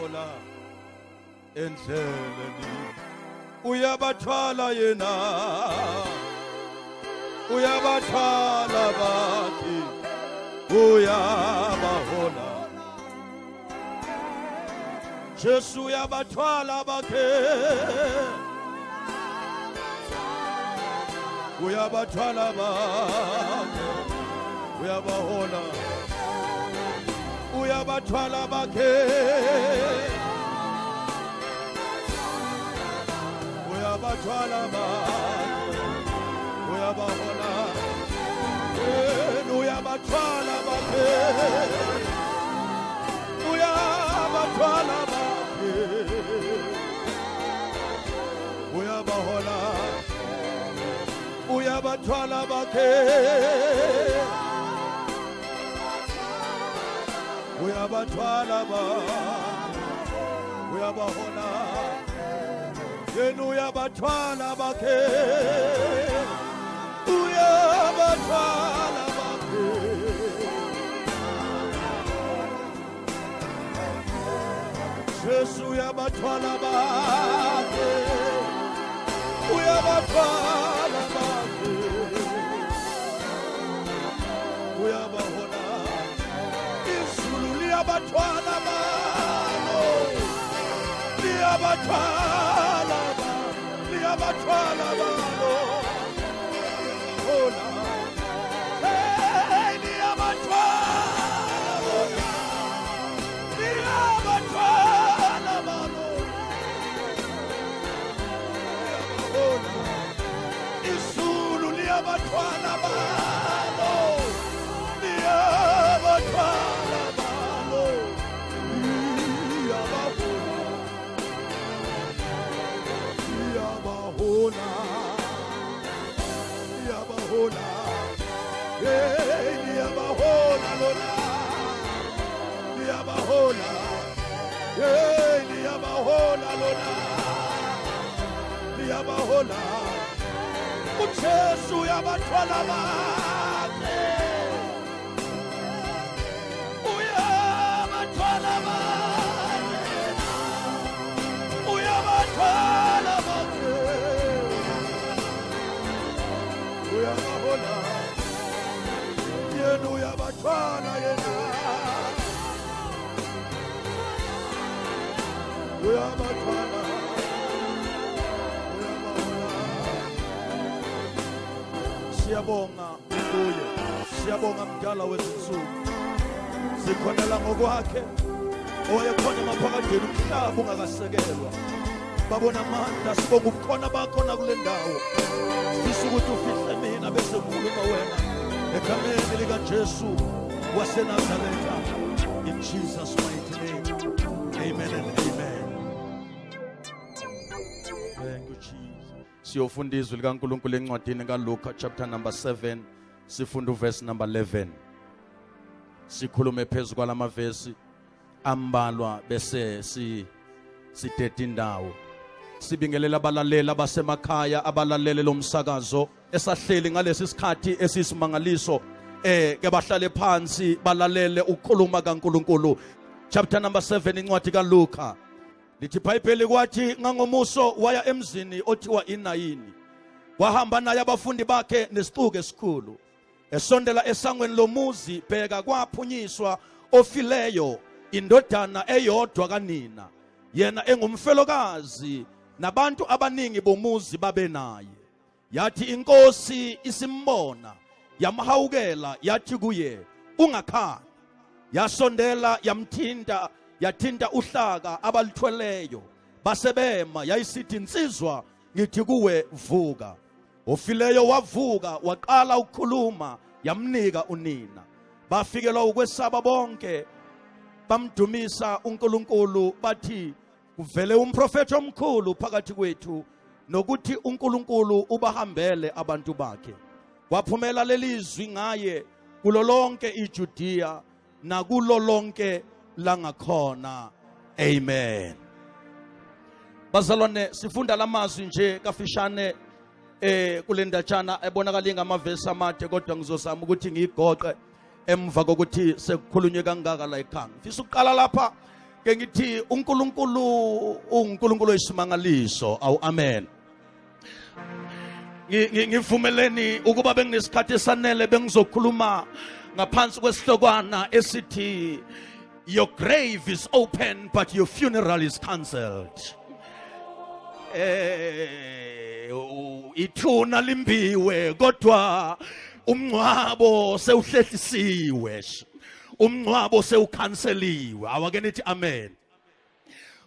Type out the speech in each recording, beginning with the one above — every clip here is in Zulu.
Uyabahola endleleni, uyabathwala yena, uyabathwala bakhe, uyabahola. Jesu uyabathwala bakhe, uyabathwala bakhe, uyabahola, uyabathwala bakhe, uyabathwala bakhe, uyabahola, uyabathwala bakhe, uyabathwala bakhe, uyabahola, uyabathwala bakhe, uyabathwala bakhe, uyabahola, yena uyabathwala bakhe, uyabathwala bakhe. Jesu uyabathwala bakhe, uyabathwala bakhe, uyabahola. Izulu liyabathwala balo, liyabathwala ba, liyabathwala balo, hola. Hey, liyabathwala bona, liyabathwala balo, liyabahola. Izulu liyabathwala balo, liyabathwala balo, liyabahola, liyabahola, liyabahola. Hey, liyabahola lona, liyabahola. Hey, liyabahola lona, liyabahola. uJesu uyabathwala bakhe, uyabathwala bakhe, uyabathwala bakhe, uyabahola, yena uyabathwala yena, uyabathwala, uyabahola. Siyabonga kuye, siyabonga mdala wezinsuku, sikhonela ngokwakhe owayekhona emaphakadeni umhlaba ungakasekelwa. Babona amandla, sibonga ubukhona bakho nakule ndawo. Sifisa ukuthi ufihle mina bese ngikhuluma wena egameni likaJesu waseNazaretha, in Jesus mighty name, amen and amen. Thank you, Jesus. Siyofunda izwi likaNkulunkulu encwadini kaLuka chapter number 7, sifunda uverse number 11. Sikhulume phezu kwalamavesi ambalwa bese sideda indawo. Sibingelela abalaleli abasemakhaya abalalele lo msakazo esahleli ngalesi sikhathi esisimangaliso, ke bahlale phansi balalele ukukhuluma kaNkulunkulu. Chapter number 7 incwadi kaLuka. Lithi iBhayibheli, kwathi ngangomuso waya emzini othiwa iNayini, wahamba naye abafundi bakhe nesixuku esikhulu. Esondela esangweni lomuzi, bheka kwaphunyiswa ofileyo, indodana eyodwa kanina, yena engumfelokazi, nabantu abaningi bomuzi babe naye. Yathi inkosi isimbona, yamhawukela, yathi kuye, ungakhali. Yasondela yamthinta, yathinta uhlaka abaluthweleyo, basebema. Yayisithi, insizwa, ngithi kuwe, vuka. Ofileyo wavuka, waqala ukukhuluma, yamnika unina. Bafikelwa ukwesaba bonke, bamdumisa uNkulunkulu, bathi kuvele umprofethi omkhulu phakathi kwethu, nokuthi uNkulunkulu ubahambele abantu bakhe. Kwaphumela lelizwi ngaye kulo lonke iJudiya nakulo lonke langakhona. Amen. Bazalwane, sifunda lamazwi nje kafishane kule ndatshana ebonakala ingamavesi amade, kodwa ngizozama ukuthi ngiyigoqe emva kokuthi sekukhulunywe kangaka la ekhaya. Ngifisa ukuqala lapha Ke ngithi uNkulunkulu uNkulunkulu oyisimangaliso. Awu amen. Ngivumeleni ukuba benginesikhathi esanele bengizokhuluma ngaphansi kwesihlokwana esithi your grave is open but your funeral is cancelled. Ithuna limbiwe kodwa umngcwabo sewuhlehlisiwe, umngcwabo sewukhanseliwe. Awake nithi amen.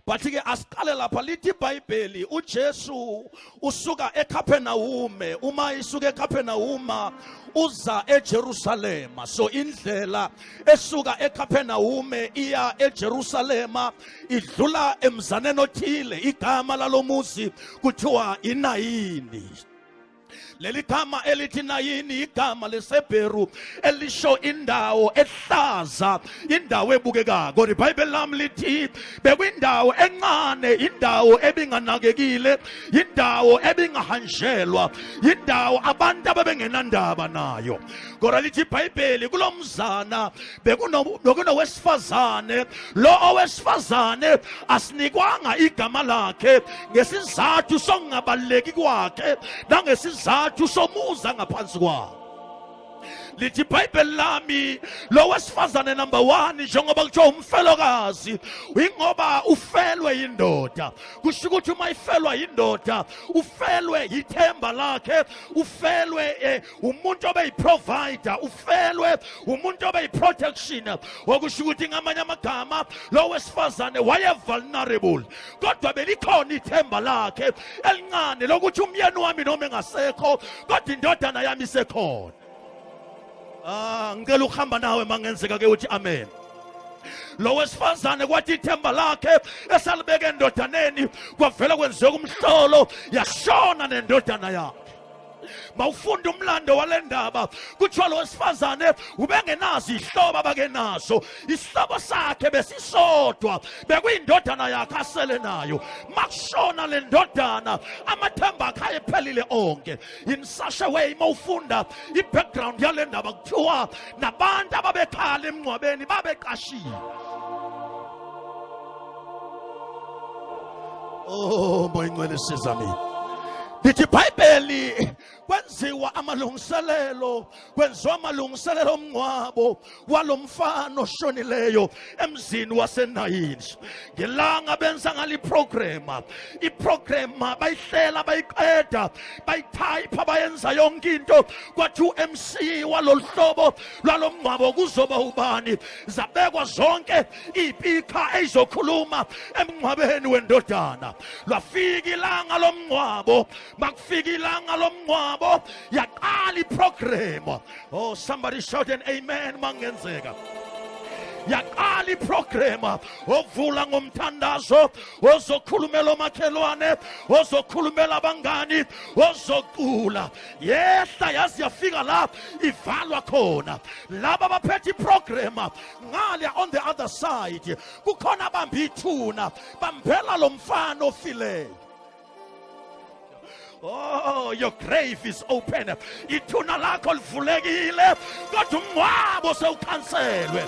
But ke asiqale lapha, lithi iBhayibheli uJesu usuka eCapernaum. Uma isuka eCapernaum uza eJerusalema. So indlela esuka eCapernaum iya eJerusalema idlula emzaneni othile, igama lalomuzi kuthiwa iNayini. Leli gama elithi Nayini igama leseBheru elisho indawo ehlaza, indawo ebukekayo. Kodwa iBhayibheli lami lithi bekuyindawo encane, indawo ebinganakekile, indawo ebingahanjelwa, indawo abantu ababengenandaba nayo. Kodwa lithi iBhayibheli kulomzana bekunowesifazane. Lo owesifazane asinikwanga igama lakhe ngesizathu sokungabaluleki kwakhe nangesizathu somuza ngaphansi kwakhe. Lithi iBhayibheli lami lo wesifazane number 1, njengoba kuthiwa umfelokazi, ingoba ufelwe yindoda. Kusho ukuthi uma ifelwa yindoda, ufelwe yithemba lakhe, ufelwe umuntu obeyiprovider, ufelwe umuntu obeyiprotection. Okusho ukuthi ngamanye amagama lo wesifazane waye vulnerable, kodwa belikhona ithemba lakhe elincane lokuthi umyeni wami noma engasekho kodwa indodana yami isekhona. Ngicela ukuhamba nawe mangenzeka ke uthi amen. Lo wesifazane kwathi ithemba lakhe esalibeke endodaneni, kwavela kwenzeka umhlolo, yashona nendodana yakhe. Mawufunda umlando walendaba, kuthiwa lo wesifazane ubengenazo ihlobo abakenazo, isihlobo sakhe besisodwa, bekuyindodana yakhe asele nayo. Makushona le ndodana, amathemba akhe ayephelile onke. In such a way, mawufunda i-background yale ndaba, kuthiwa nabantu ababekhala emngcwabeni babeqashiwe. Oh, Moya Ngcwele siza mina. Lithi iBhayibheli kwenziwa amalungiselelo, kwenziwa amalungiselelo omngcwabo walomfana oshonileyo emzini waseNayini. Ngelanga benza ngale program, iprogram bayihlela, bayiqeda, bayitype, bayenza yonke into. Kwathi uMC walolu hlobo lwalomngcwabo kuzoba ubani, zabekwa zonke ipika eyizokhuluma emngcwabeni wendodana. Lwafika ilanga lomngcwabo, makufika ilanga lomngcwabo yaqala iprogram. Oh, somebody shout an amen mangenzeka. Yaqala iprogram, ovula ngomthandazo, ozokhulumela omakhelwane, ozokhulumela abangani, ozocula. Yehla yazi yafika la ivalwa khona. Laba abaphethe iprogram ngale on the other side kukhona abamba ithuna, bambela lo mfana ofileyo. Oh, your grave is open. Ithuna lakho livulekile kodwa umngcwabo sewukhanselwe.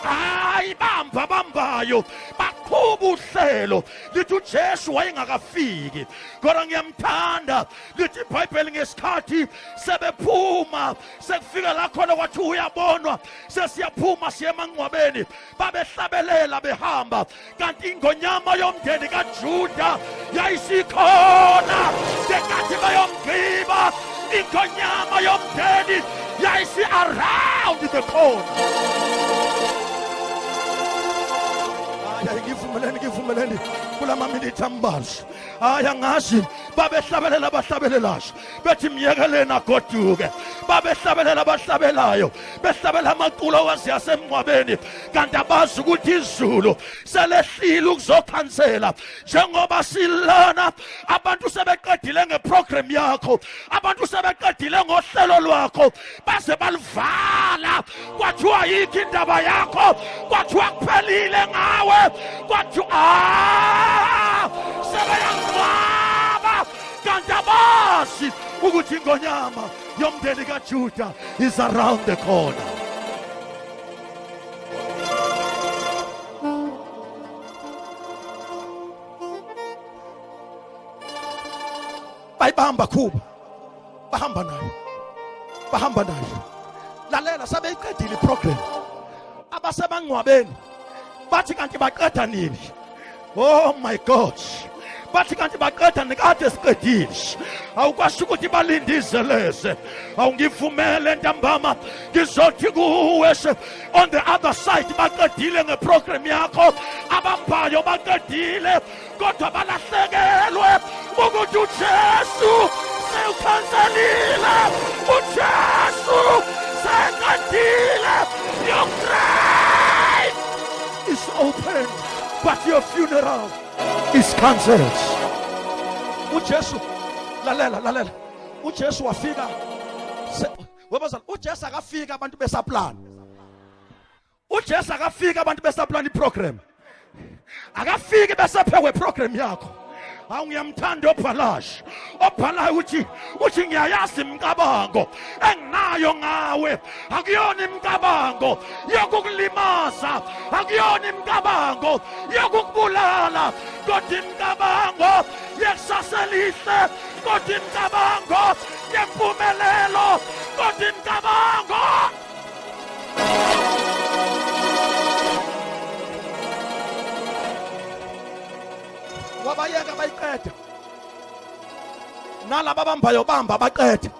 Hayi, bamba bambayo baqhuba uhlelo. Lithi uJesu wayengakafiki, kodwa ngiyamthanda. Lithi iBhayibheli ngesikhathi sebephuma, sekufika la khona kwathi uyabonwa, sesiyaphuma siye emangcwabeni, babehlabelela behamba, kanti ingonyama yomndeni kaJuda yayisikhona. Ngenkathi bayomgqiba, ingonyama yomndeni yayisi around the corner. Hayi, ngivumeleni, ngivumeleni kulama minute ambalwa. Hayi, angazi, babehlabelela abahlabelelayo bethi myekeleni agoduke, babehlabelela abahlabelayo behlabela amaculo waziyasemngcwabeni, kanti abazi ukuthi izulu selehlile ukuzokhansela. Njengoba silana, abantu sebeqedile ngeprogram yakho, abantu sebeqedile ngohlelo lwakho, baze balivala, kwathiwa yikho indaba yakho, kwathiwa kuphelile ngawe, kwathiwa sebeyangcwaba, kanti abazi ukuthi ingonyama yomndeni kaJuda is around the corner. Bayibamba khuba, bahamba naye, bahamba naye. Lalela, sabeyiqedile iprogram. Abasebangcwabeni bathi kanti baqeda nini? Oh my God, bathi kanti baqeda nikade siqedile. Awukwasho ukuthi balindizeleze. Awungivumele ntambama ngizothi kuwe on the other side baqedile ngeprogram yakho. Abambayo baqedile, kodwa balahlekelwe ukuthi uJesu sewukhanselile, uJesu seqedile. Your grave is open, but your funeral is cancelled. uJesu, lalela, lalela, uJesu wafika webazali. uJesu akafika abantu besaplan. uJesu akafika abantu besaplan iprogram. Akafiki besephekwe program yakho. Hawu, ngiyamthanda obhalash, obhalayo uthi ngiyayazi imicabango enginayo ngawe, akuyona imicabango yokukulimaza, akuyona imicabango yokukubulala, kodwa imicabango yekusasa elihle, kodwa imicabango yempumelelo, kodwa imicabango. Wabayeka bayiqeda, nalaba bambayo bamba baqede,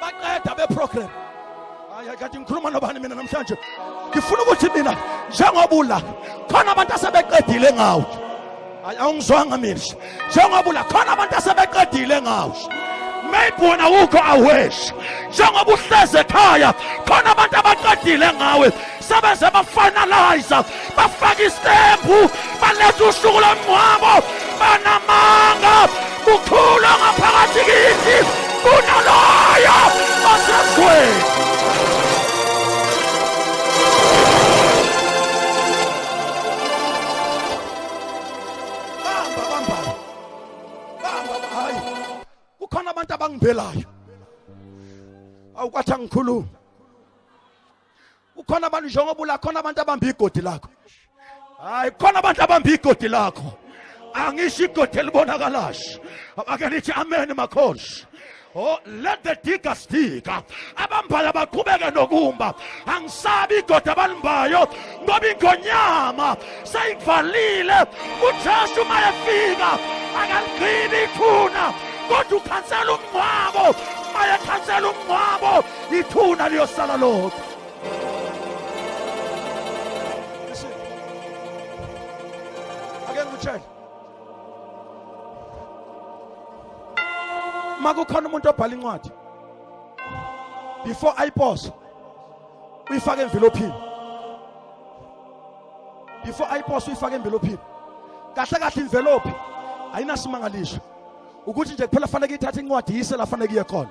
baqeda beprogram. Hayi, kanti ngikhuluma nobani mina namhlanje? Ngifuna ukuthi mina njengoba ula khona abantu asebeqedile ngawo. Hayi, awungizwanga mina. Njengoba ula khona abantu asebeqedile ngawo. Maybe wena ukho aware, njengoba uhleze ekhaya khona abantu abaqedile ngawe, sebeze bafinalize, bafaka istempu, baletha usuku lomngcwabo. Banamanga. Kukhulu ngaphakathi kithi kunaloyo osezweni. Bamba, bamba, bamba. Hayi, kukhona abantu abangibelayo. Awukwathi angikhuluma. Kukhona abantu, njengoba ula khona abantu abamba igodi lakho. Hayi, khona abantu abamba igodi lakho. Angisho igodi elibonakalayo. Ake nithi amen, makhosi. Oh, let the diggers dig. Abambayo baqhubeke nokumba. Angisabi igodi abalimbayo, ngoba ingonyama seyikuvalile. UJesu uma efika akaligcini ithuna, kodwa ukhansela umngcwabo. Uma ekhansela umngcwabo, ithuna liyosala lodwa. Listen. Ake ngikutshele, makukhona umuntu obhala incwadi, before ayipose uyifake envelophini. Before ayipose uyifake envelophini. Kahle kahle envelope ayinasimangalisho, ukuthi nje kuphela fanele ithathe incwadi yise la fanele iye khona.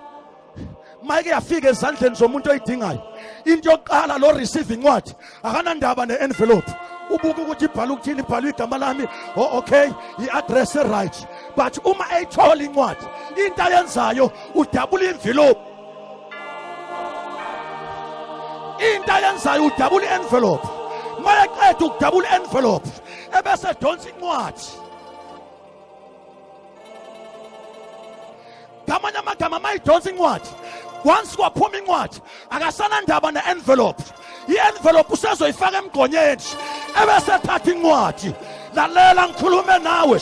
Mayike yafika ezandleni zomuntu oyidingayo, into yokuqala lo receive incwadi akanandaba ne-envelope, ubuka ukuthi ibhala ukuthini, ibhalwe igama lami, oh okay, i-address right. But uma eyithola incwadi, into ayenzayo udabula envelope. Into ayenzayo udabula i-envelope. Mayeqeda ukudabula i-envelope, ebese edonsa incwadi. Ngamanye amagama, mayidonsa incwadi, once kwaphuma incwadi akasanandaba ne-envelope. I-envelope usezoyifaka emgqonyeni, ebese ethatha incwadi. Lalela, ngikhulume nawe.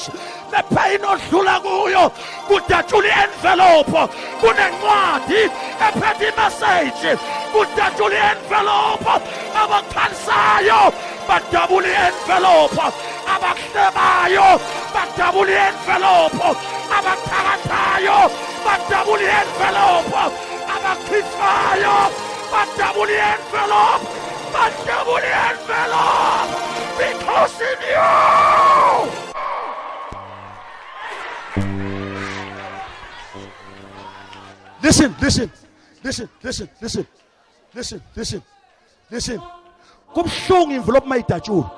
Le pain odlula kuyo, kudatshula i-envelope kunencwadi ephethe imessage. Kudatshula i-envelope. Abakhalisayo badabula i-envelope, abakuhlebayo badabula i-envelope, abathakathayo badabula i-envelope, abachithayo badabula i-envelope, badabula i-envelope, because in you. Listen, listen, listen, listen, listen, listen, listen, listen. Kubuhlungu envelope mayidatshula,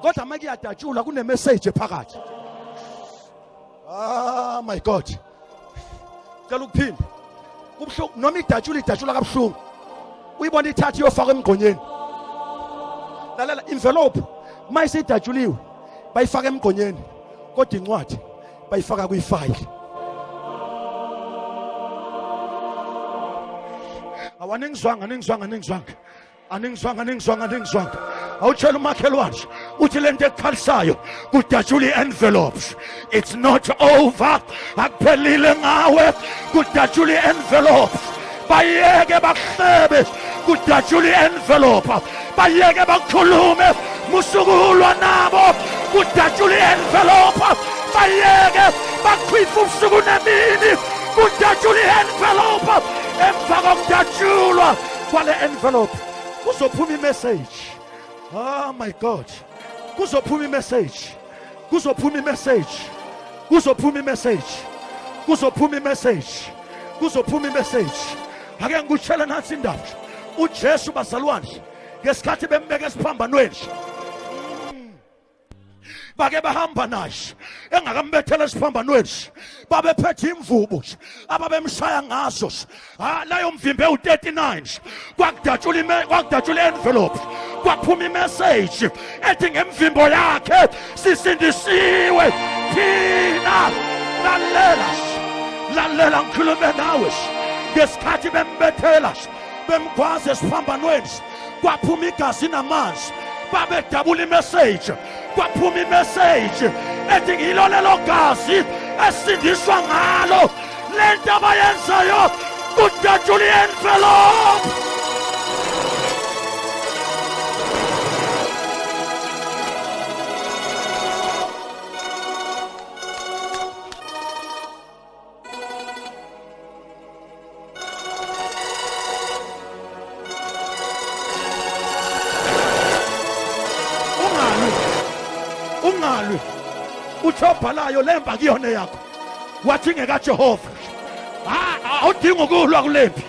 kodwa uma kuyadatshula kunemessage phakathi. Ah my God, cela ukuphinda. Kubuhlungu noma idatshula, idatshula kabuhlungu, uyibona ithatha iyofakwa emgqonyeni. Lalela, envelope Mayisidatshuliwe bayifaka emgqonyeni, kodwa incwadi bayifaka kuyifayili. Awaningizwanga, aningizwanga, aningizwanga, aningizwanga, aningizwanga, aningizwanga. Awutshela umakhelwane uthi lento ekukhalisayo kudatshula i-envelopes. It's not over, akuphelile ngawe, kudatshula i-envelopes. Bayeke bakuhlebe, kudatshula i-envelope. Bayeke bakukhulume, musukulwa nabo, kudatshula i-envelope. Bayeke bakhwifa ubusuku nemini, kudatshula i-envelope. Emva kokudatshulwa kwale envelope kuzophuma imessage. Oh my God, kuzophuma imessage, kuzophuma imessage, kuzophuma imessage, kuzophuma imessage, kuzophuma imessage. Ake ngikutshele nansi indaba. uJesu bazalwane, ngesikhathi bembeka esiphambanweni, bake bahamba naye engakambethela esiphambanweni, babephethe imvubu ababemshaya ngazo. Leyo mvimbe u-39 kwakudatshula i-envelope, kwaphuma imessage ethi ngemvimbo yakhe sisindisiwe thina. Lalela, lalela, ngikhulume nawe. Ngesikhathi bembethela bemgwaza esiphambanweni, kwaphuma igazi namanzi, babedabula imessage, kwaphuma imessage ethi ngilo lelo gazi esindiswa ngalo. Lento abayenzayo kudatshula i-envelope. Ungalwi, ungalwi. Uthi obhalayo lemba kuyona yakho, wathi ngekaJehova. Awudingi ukulwa kulempi,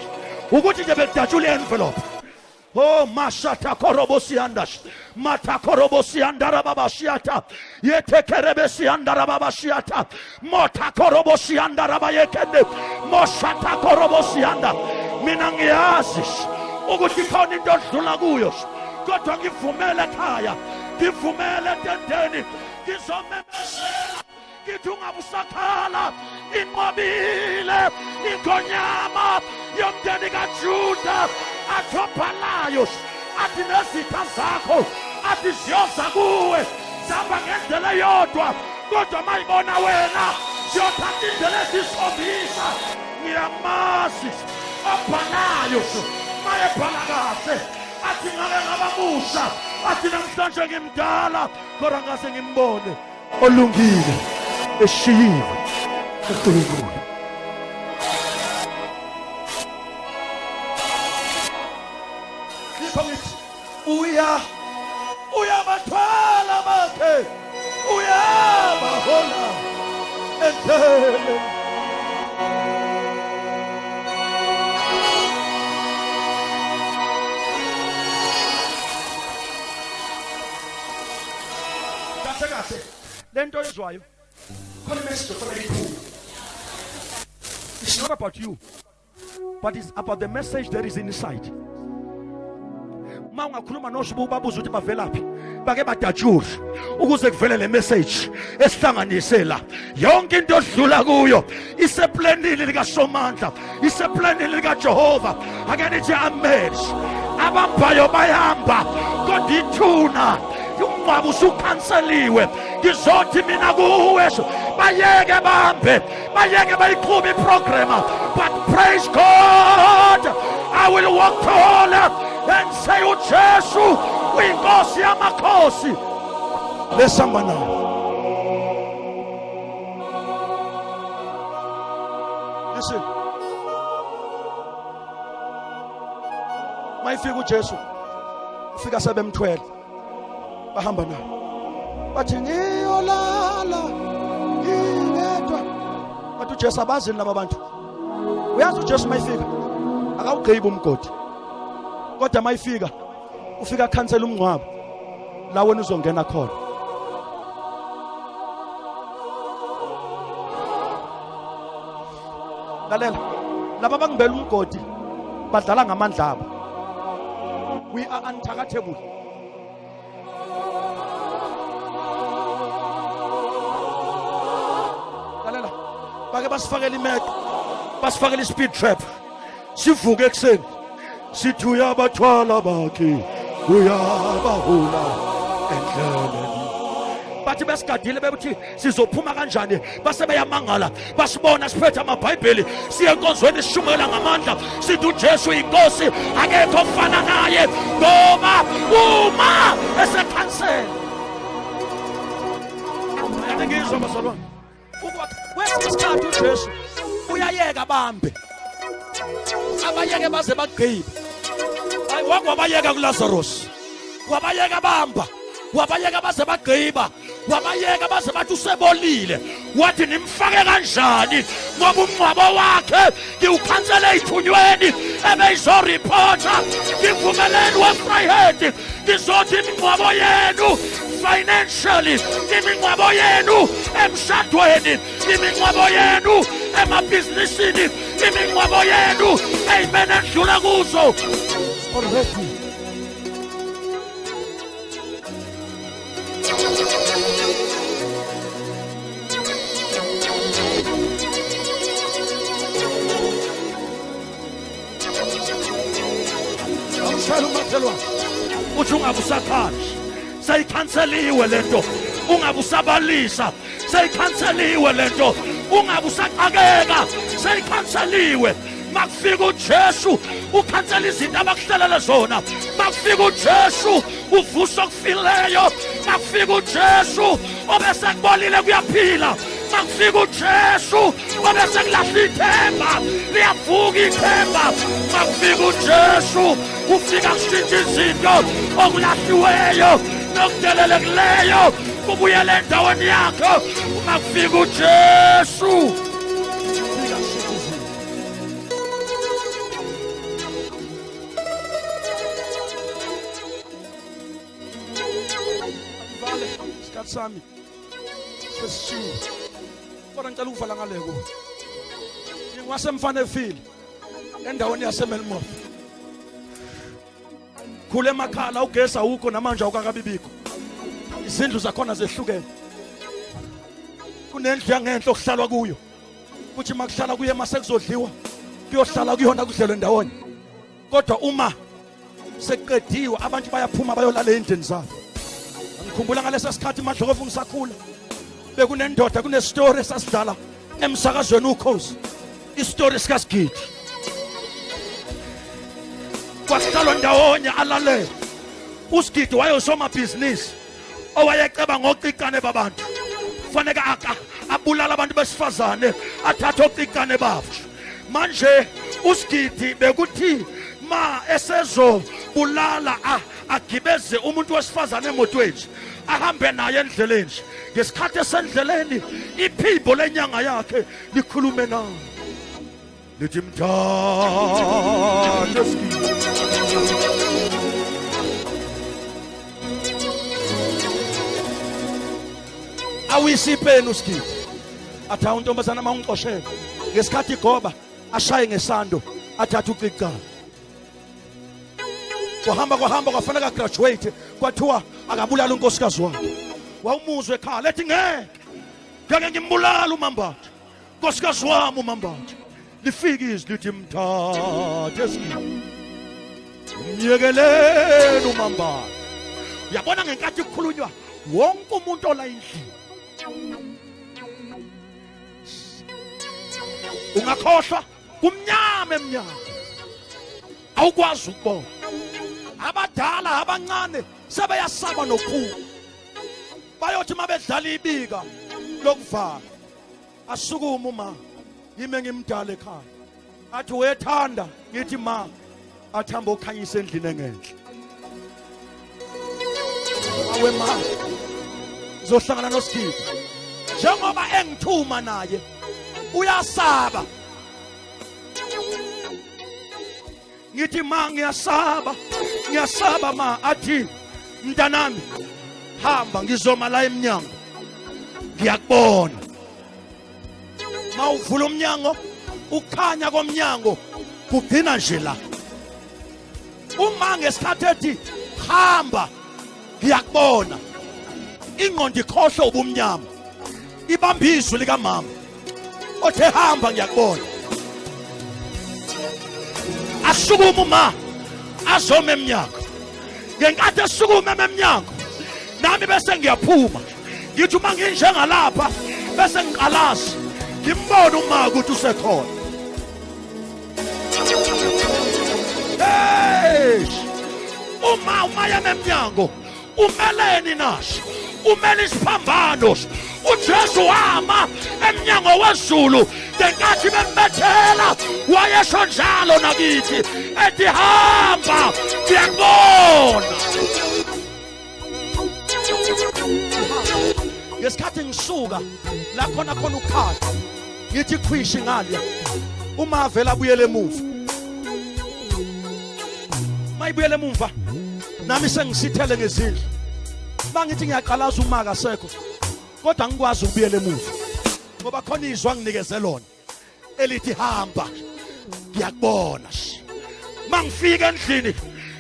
ukuthi nje bekudatshula i-envelope. Oh, mashata korobosiandash matakorobosiandara babashiata yetekerebesiandara babashiata motakorobosiandara bayekende moshata korobosianda. Mina ngiyazi ukuthi khona into odlula kuyo, kodwa ngivumele ekhaya, ngivumele etendeni, ngizomemezela ngithi ungabe usakhala. Inqobile ingonyama yomndeni kaJuda. Athobhalayo athi nezitha zakho athi ziyoza kuwe zihamba ngendlela eyodwa, kodwa mayibona wena ziyothatha indlela ezisikhombisa. Ngiyamazi obhalayo, mayebhala kahle athi ngake ngaba musha, athi namhlanje ngimdala, kodwa ngase ngimbone olungile eshiyiwe uNkulunkulu. Yikho ngithi uya uyabathwala bakhe, uyabahola endleleni. Kahle kahle lento oyizwayo khona imessage ofanele iphume. It's not about you, but it's about the message that is inside. Ma ungakhuluma noshibu babuza ukuthi bavelaphi, bake badatshule ukuze kuvele le message esihlanganise la. Yonke into odlula kuyo iseplanini likaSomandla, iseplanini likaJehova. Ake nithi amen. Abambayo bayahamba, kodwa ithuna umngcwabo usukhanseliwe. Ngizothi mina kuwe, bayeke bambe, bayeke bayiqhube iprogram, but praise God, I will walk tall and say uJesu uyinkosi yamakhosi lesihamba nayo. Listen, mayifika uJesu ufika sebemthwele bahamba naye, bathi ngiyolala ngingedwa. Bathi uJesu abazini laba bantu. Uyazi uJesu mayifika akawugqibi umgodi, kodwa mayifika ufika akhansela umngcwabo la wena uzongena khona. Lalela, laba bangibela umgodi badlala ngamandla abo. We are untargetable. Bake basifakele imeqo, basifakele i-speed trap. Sivuke ekuseni sithi uyabathwala bakhe, uyabahula endleleni. Bathi besigadile bebuthi sizophuma kanjani, base beyamangala, basibona siphethe amabhayibheli siye enkonzweni sishumela ngamandla, sithi uJesu inkosi, akekho ofana naye, ngoba uma esekhansela. Ngizwa bazalwane, kwesinye isikhathi uJesu uyayeka bambe abayeke baze bagqibe. Hayi, wakuwabayeka kuLazarus, wabayeka bamba, wabayeka baze bagqiba, wabayeka baze bathi usebolile. Wathi nimfake kanjani, ngoba umngcwabo wakhe ngiwukhansele ey'thunyweni ebeyizoriphotha. Ngivumeleni weFryhead, ngizothi imingcwabo yenu financially, imingcwabo yenu emshadweni, imingcwabo yenu emabhizinisini, imingcwabo yenu eyimene edlula kuzo already. Awushayela umakhelwane uthi ungabe usakhala, seyikhanseliwe lento. Ungabe usabalisa, seyikhanseliwe lento. Ungabe usaqakeka, seyikhanseliwe. Makufika uJesu ukhansela izinto abakuhlelele zona. Makufika uJesu uvusa okufileyo. Makufika uJesu obesekubolile kuyaphila. Makufika uJesu obesekulasha ithemba liyavuka ithemba. Makufika uJesu ufika kushintsha izinto, okulahliweyo nokudelelekileyo kubuyele endaweni yakho. Uma kufika uJesu ufika kushintsha izinto. Vale, isikhathi sami sesishiwe, kodwa ngicela ukuvala ngaleko. Ngingwasemfana efile endaweni yaseMelmoth, khule emakhala, ugesi awukho namanje awukakabibikho. Izindlu zakhona zehlukene, kunendlu yangenhla okuhlalwa kuyo, kuthi makuhlala kuye mase kuzodliwa kuyohlala kuyona, kudlelwe ndawonye. Kodwa uma sekuqediwe abantu bayaphuma bayolala endlini zabo. Ngikhumbula ngalesa sikhathi Madlokovu ngisakhula, bekunendoda, kunesitory esasidlala emsakazweni Ukhozi, isitori sikaSigidi. Kwahlalwa ndawonye alalele. USigidi wayosomabhizinisi owayeceba ngocicane babantu, kufanele abulala abantu besifazane, athathe ocicane babo. Manje uSigidi bekuthi ma esezobulala agibeze umuntu wesifazane emotweni, ahambe naye endleleni. Ngesikhathi esendleleni iphimbo lenyanga yakhe likhulume naye lithi mthathe Sigidi. Awise ipeni uSigidi, athi awu ntombazana, uma ungixoshele. Ngesikhathi igoba ashaye ngesando, athathe ucicana. Kwahamba kwahamba, kwafanele graduate, kwathiwa akabulala unkosikazi wakhe. Wawumuzwe ekhala ethi ngeke ngeke ngimbulala uMambatha, nkosikazi wami uMambatha. Lifike izwi lithi mthathe Sigidi, umyekeleni uMambatha. Uyabona, ngenkathi kukhulunywa wonke umuntu ola endlini, ungakhohlwa kumnyama emnyama, awukwazi ukubona. Abadala abancane sebeyasaba nokuphuma. Bayothi uma bedlala ibika lokuvala, asukume uma yime ngimdala ekhaya, athi wethanda, ngithi ma, athamba okhanyisa endlini engenhla. Awe ma, ngizohlangana noSigidi njengoba engithuma naye uyasaba. Ngithi ma, ngiyasaba, ngiyasaba ma. Athi mntanami, hamba, ngizoma la emnyango, ngiyakubona. Mawuvula umnyango, ukukhanya komnyango kugcina nje la. Uma ngesikhathi ethi hamba ngiyakubona, ingqondo ikhohlwe ubumnyama, ibamba izwi likamama. Othe hamba ngiyakubona. Asukuma uma azome emnyango. Ngenkathi esukuma emnyango nami bese ngiyaphuma. Ngithi uma nginjengalapha bese ngiqalaza ngimbona uma ukuthi usekhona. Hey! Uma umayeme emnyango umeleni naso umele isiphambano. uJesu wama emnyango wezulu ngenkathi bembethela, wayesho njalo nakithi ethi hamba ngiyakubona. Ngesikhathi ngisuka la khona khona ukukhala ngithi khwishi ngaliya, uma avela abuyele emuva, mayibuyele emumva nami sengisithele ngezindlu. Mangithi ngiyaqalaza uma akasekho, kodwa angikwazi ukubuyela emuva ngoba khona izwi anginikeze lona elithi hamba ngiyakubona. Mangifika endlini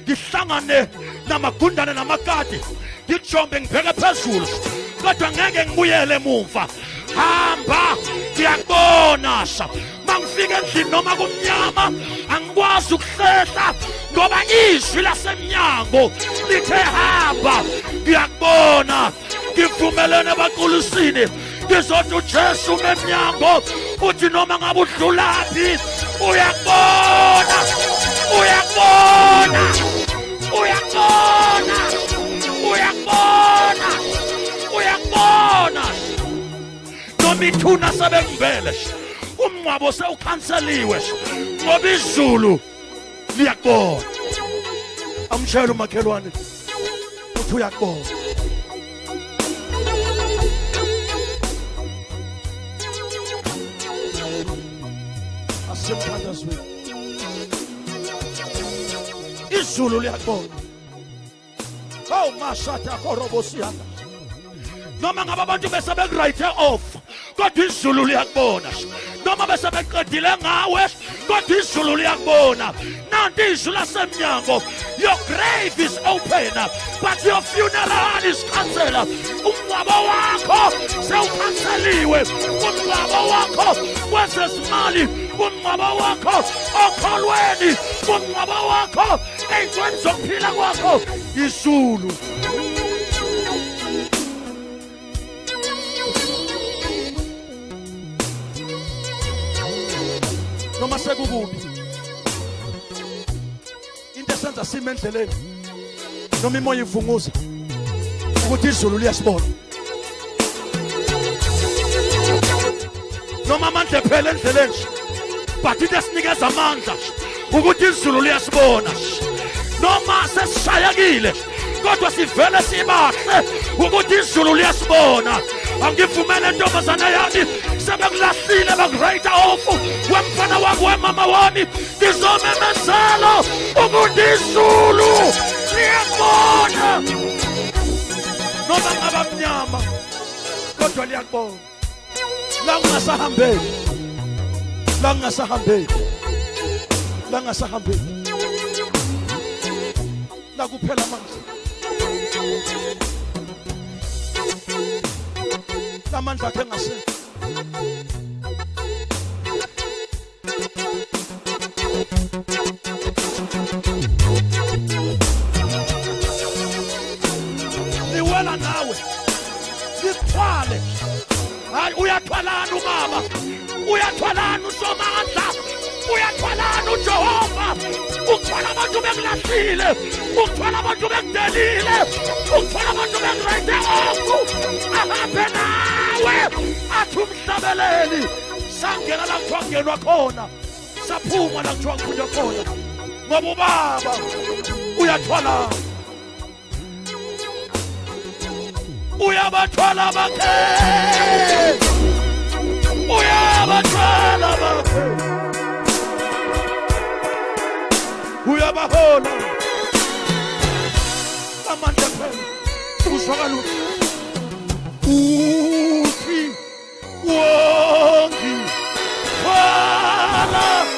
ngihlangane namagundane namakati, ngijombe ngibheke phezulu, kodwa ngeke ngibuyele emumva. Hamba ngiyakubona. Mangifika endlini noma kumnyama angikwazi ukuhlehla ngoba izwi lasemnyango lithe hamba ngiyakubona. Ngivumelene abaqulisini, ngizothi uJesu memnyango uthi noma ngabe udlulaphi uyakubona, uyakubona, uyakubona, uyakubona, uyakubona. Noma ithuna sebekumbele, umngcwabo sewukhanseliwe, ngoba izulu liyakubona. Amshayela umakhelwane uthi uyakubona. Asemthandazweni, izulu liyakubona. Oh mashatha korobosiyana, noma ngabe abantu bese bekurayithe off, kodwa izulu liyakubona. Noma bese beqedile ngawe, kodwa izulu liyakubona. Nanti izwi lasemnyango: your grave is open but your funeral is cancelled. Umngcwabo wakho sewukhanseliwe, umngcwabo wakho kwezezimali, umngcwabo wakho okholweni, umngcwabo wakho ey'ntweni zokuphila kwakho, izulu. Noma sekukubi, into esenza sime endleleni noma imoya ivunguza ukuthi izulu liyasibona. Noma amandla ephela endleleni, but into esinikeza amandla ukuthi izulu liyasibona. Noma sesishayekile, kodwa sivele sibahle ukuthi izulu liyasibona. Angivumele ntombazana yami, sebekulahlile, bakurayita off, wemfana wami, wemama wami, ngizomemezela ukuthi izulu liyakubona. Noma ngaba mnyama, kodwa liyakubona. La ungasahambeki, la ungasahambeki, la ungasahambeki, la kuphela amandla, lamandla akhe engasekho. Liwela nawe lithwale. Hayi, uyathwalana ubaba, uyathwalana uSomandla, uyathwalana uJehova. Ukuthwala abantu bekulahlile, ukuthwala abantu bekudelile, ukuthwala abantu bekurayithe off, ahambe nawe. Athi umhlabeleli, sangena la kuthiwa kungenwa khona, saphuma la kuthiwa kuphunywa khona, ngoba ubaba uyathwala, uyabathwala bakhe, uyabathwala bakhe, uyabahola. Amandla phela uzwakala uthi wongi thwala nami.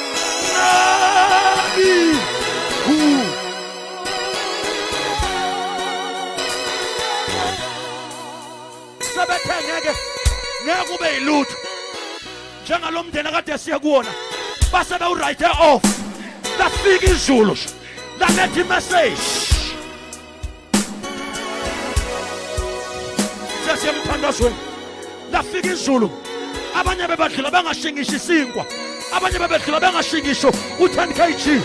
Sebethe ngeke, ngeke ube yilutho. Njengalo mndeni akade siye kuwona, base bewurayithe off, lafika izulu laletha imessage. Sesiyemthandazweni, lafika izulu, abanye bebadlula bengashingisho isinkwa, abanye bebedlula bengashingisho u-10 kg.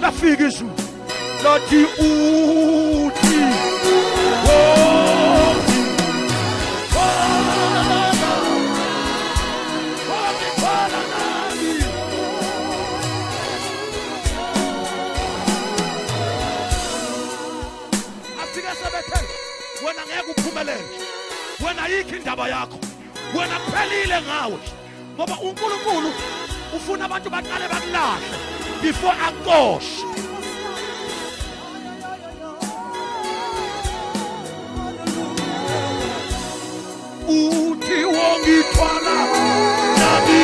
Lafika izulu lathi uthi wothi wangithwala nami. Afike sebethe wena ngeke uphumelele, wena yikho indaba yakho, wena kuphelile ngawe, ngoba uNkulunkulu ufuna abantu baqale bakulahle before akuxoshe. Uthi wongithwala nami.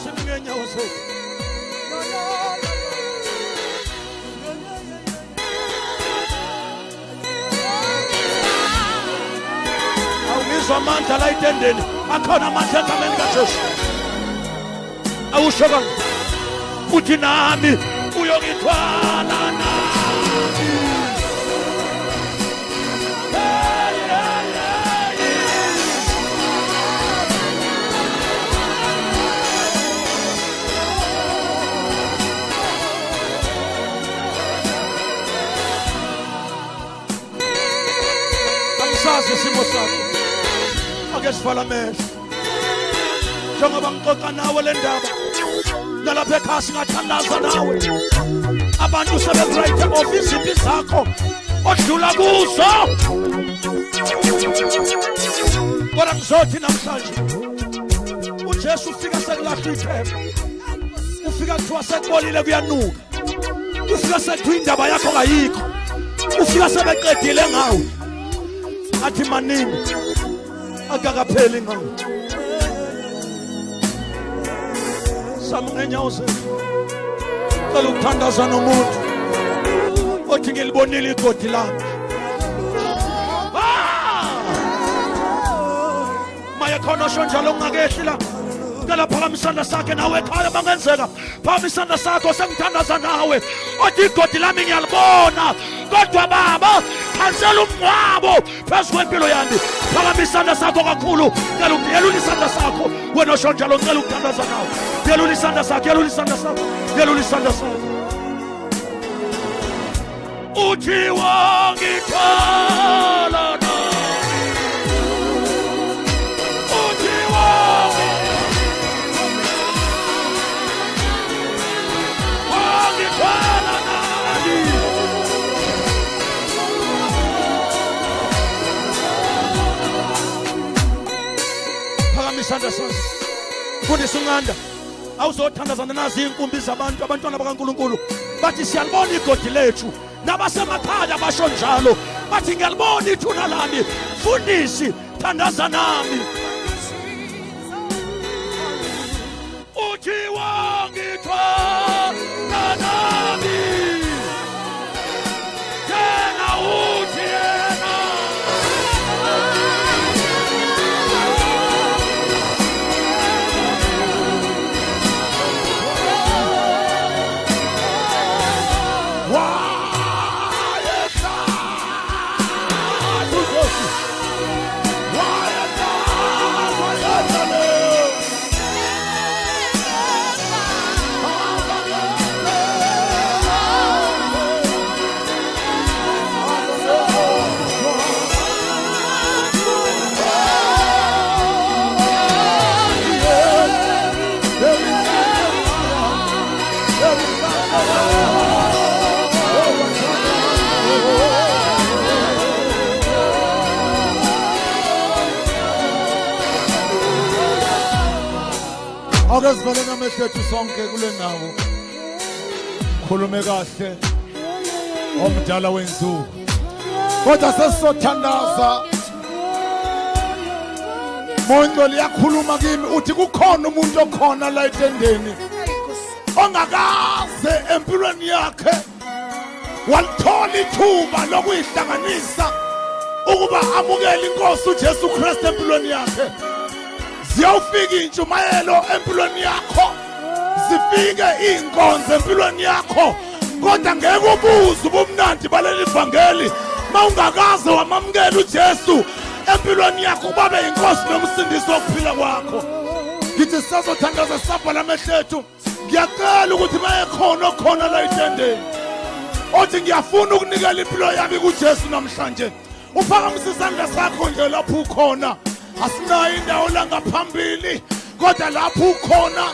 Simi ngeenyawo zethu. Awungizwa amandla la etendeni, akhona amandla egameni kaJesu. Awusho kanje uthi nami uyongithwala nami. Hey, hey, hey. Angisazi isimo sakho, ake sivala amehlo njengoba ngixoxa nawe le ndaba. Nalapha ekhaya singathandaza nawe. Abantu sebekurayithe off izimpi zakho odlula kuzo, kodwa ngizothi namhlanje uJesu ufika sekulahlwa ithemba, ufika kuthiwa sekubolile kuyanuka, ufika sekuthiwa indaba yakho kayikho, ufika sebeqedile ngawe, athi maningi akakapheli ngawe. Sami ngenyawo zethu, cela ukuthandaza nomuntu othi ngilibonile igodi lami. Ah! Maye khona osho njalo ungakehli la, cela phakamisa isandla sakhe. Nawe ekhaya bangenzeka phakamisa isandla sakho, sengithandaza nawe othi igodi lami ngiyalibona, kodwa baba khansela umngcwabo phezu kwempilo yami. Phakamisa isandla sakho kakhulu, cela yelula isandla sakho. Wena osho njalo, ngicela ukuthandaza nawe. Yelula isandla sakho, yelula isandla sakho, yelula isandla sakho. Uthi wangithwala nami, uthi wangithwala nami. Phakamisa isandla sakho, fundisa unqanda awuzothandazana nazi iy'nkumbi zabantu. Abantwana bakaNkulunkulu bathi siyalibona igodi lethu, nabasemakhaya basho njalo, bathi ngiyalibona ithuna lami, fundisi thandaza nami. Uthi wangithwala nami yena, uthi yena. Wayehla uJesu, wayehla, wayehla le. Ake sivaleni amehlo ethu sonke kule ndawo. Khulume kahle omdala wenzuku, kodwa sesizothandaza. Moya liyakhuluma kimi uthi kukhona umuntu okhona la etendeni ongakaze empilweni yakhe walithola ithuba lokuyihlanganisa ukuba amukele inkosi uJesu Kristu empilweni yakhe. Ziyawufika intshumayelo empilweni yakho, zifike iy'nkonzo empilweni yakho, kodwa ngeke ubuze ubumnandi baleli vangeli mawungakaze wamamukela uJesu empilweni yakho ubabe inkosi nomsindisi wokuphila kwakho. Ngithi sisazothandaza sisabhala amehlo ethu. Ngiyacela ukuthi mayekhona okhona la etendeni othi ngiyafuna ukunikela impilo yami kuJesu namhlanje, uphakamise isandla sakho nje lapho ukhona. Asinayo indawo la ngaphambili, kodwa lapho ukhona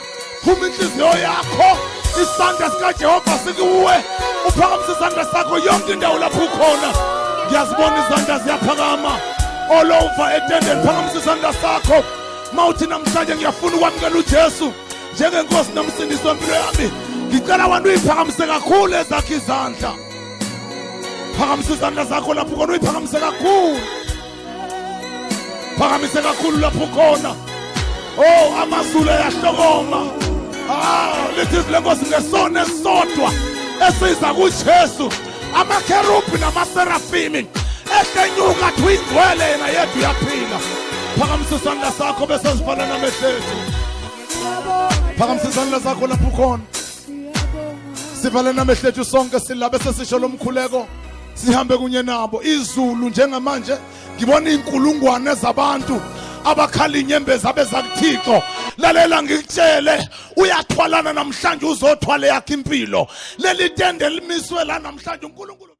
phuma inhliziyo yakho, isandla sikaJehova sikuwe, uphakamise isandla sakho yonke indawo lapho ukhona. Ngiyazibona izandla ziyaphakama all over etendeni. Phakamisa isandla sakho mawuthi namhlanje ngiyafuna ukwamukela uJesu njengenkosi nomsindisi wempilo yami. Ngicela wena uyiphakamise kakhulu ezakho izandla. Phakamisa izandla zakho lapho khona, uyiphakamise kakhulu, phakamise kakhulu lapho khona. Oh, amazulu ayahlokoma. Ah, lithi izwi lenkosi ngesona esisodwa esiza kuJesu, amakherubhi namaserafimi ehlenyuka athi uyingcwele yena yedwa uyaphila. Phakamisa isandla sakho bese sivala namehlo ethu. Phakamisa isandla sakho lapho ukhona, sivale namehlo ethu sonke sila bese sisho lo mkhuleko, sihambe kunye nabo. Izulu njengamanje ngibona iy'nkulungwane zabantu abakhala inyembezi abeza kuThixo. Lalela ngikutshele, uyathwalana namhlanje, uzothwala yakhe impilo. Leli tende limiswe la namhlanje uNkulunkulu.